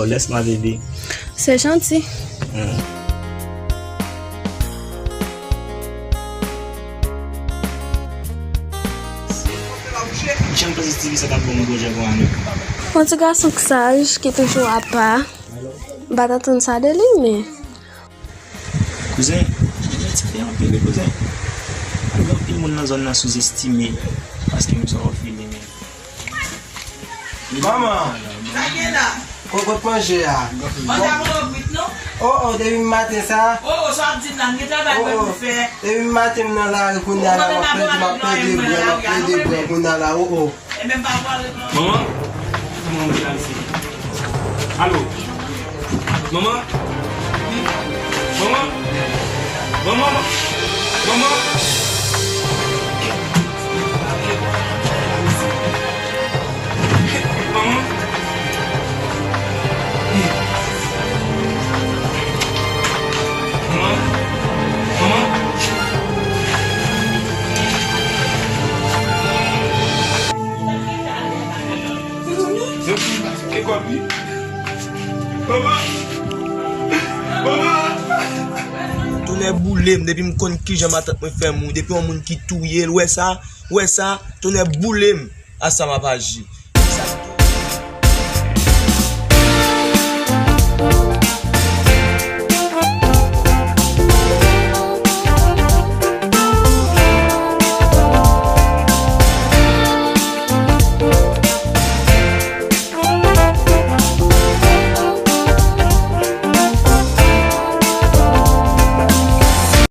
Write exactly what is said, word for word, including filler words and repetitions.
Laisse-moi, bébé. C'est gentil. Hmm. Jan Prince T V sa t ap bon, mwen pwojè pou ane. Yon ti gason k saj, ki toujou apa. M pa t atann sa de li, men. Kouzen, mwen ti fè anpil wi kouzen. Gen anpil moun nan zòn nan souzestime paske m se yon òfelinen. Manman! Kokot manje a. Manda mwen yo kwit non. Oh oh, depi maten sa. Oh, oh, sa w ap di m la, m gen travay mwen pou fè. Depi maten m nan lari kounye a la, m ap plede, m ap plede bwè, m ap plede bwè kounye a la, oh oh. E menm pa pale non. Manman? Manman, mwen al fini. Alo? Manman? Manman? Manman? Manman? Manman? Manman? Manman? Ekòl wi. Manman! Manman! Tonnè boule m, depi m konn kijan matant mwen fè mouri, depi yon moun ki touye l, wè sa, wè sa, tonnè boule m, a sa m ap aji.